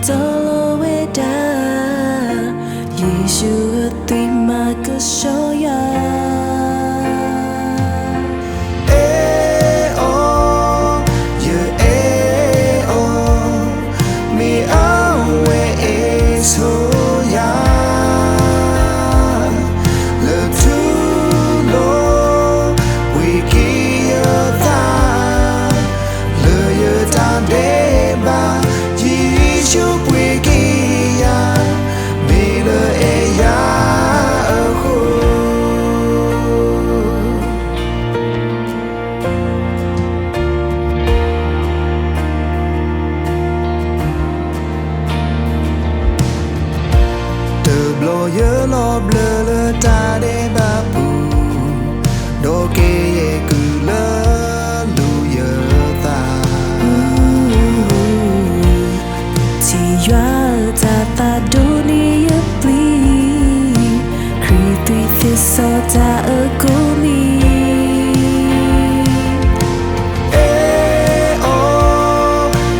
စီၤလီၤဝဲဒၣ်, ယ့ၣ်ၡူးအသွံၣ်မၤကဆှီယၤ. အဲၣ်အီၤ, ယအဲၣ်အီၤ, မ့ၢ်အဝဲအဲၣ်ဆိယၤ, လၢထူလီၤပှ့ၤက့ၤယသး လၢယတၢ်ဒဲးဘး, ယ့ၣ်ၡူးပှ့ၤက့ၤယၤ, မ့ၢ်လၢအဲၣ်ယၤအဃိ. တဘျီယလီၤဘျၢလၢတၢ်ဒဲးဘးပူၤ, ဒီးက့ၤယဲၢ်ကုၢ်လၢလူၤယသး ထံၣ်ယွၤအတၢ်သးဒိၣ်န့ၢ်ယပျံၤ, ခရံာ်သွံၣ်သ့စီတၢ်အကိးမံၤ. အဲၣ်အီ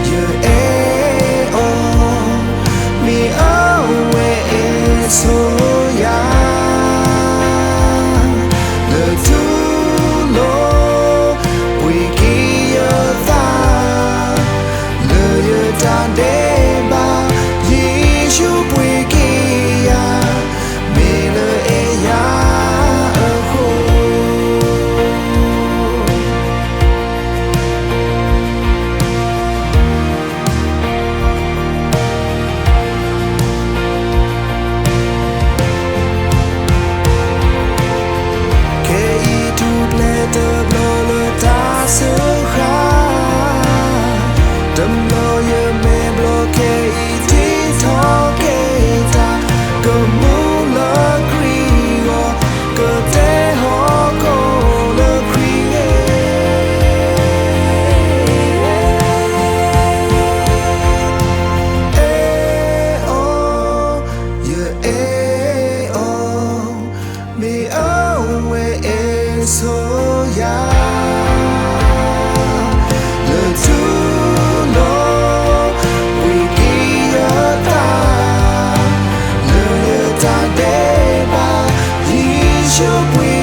ၤ, ယအဲၣ်အီၤ, မ့ၢ်အဝဲအဲၣ်ဆိယၤ, လၢထူလီၤပှ့ၤက့ၤယသး လၢယတၢ်ဒဲးဘး, ယ့ၣ်ၡူးပှ့ၤက့ၤယၤ, မ့ၢ်လၢအဲၣ်ယၤအဃိ. ခဲအံၤထူၣ်ဖျဲးတဘျီလၢတၢ်စၢဃာ်, တဘျီယမဲာ်ဘျီခဲအံၤတ့ထီၣ်က့ၤတၢ်, ကမူလၢခရံာ်အဂီၢ်, ကတဲဟီၣ်ခိၣ်လၢခရံာ်ဂ့ၤ. အဲၣ်အီၤ, ယအဲၣ်အီၤ, မ့ၢ်အဝဲအဲၣ်ဆိယၤ, လၢထူလီၤပှ့ၤက့ၤယသး, လၢယတၢ်ဒဲးဘး, ယ့ၣ်ၡူးပှ့ၤ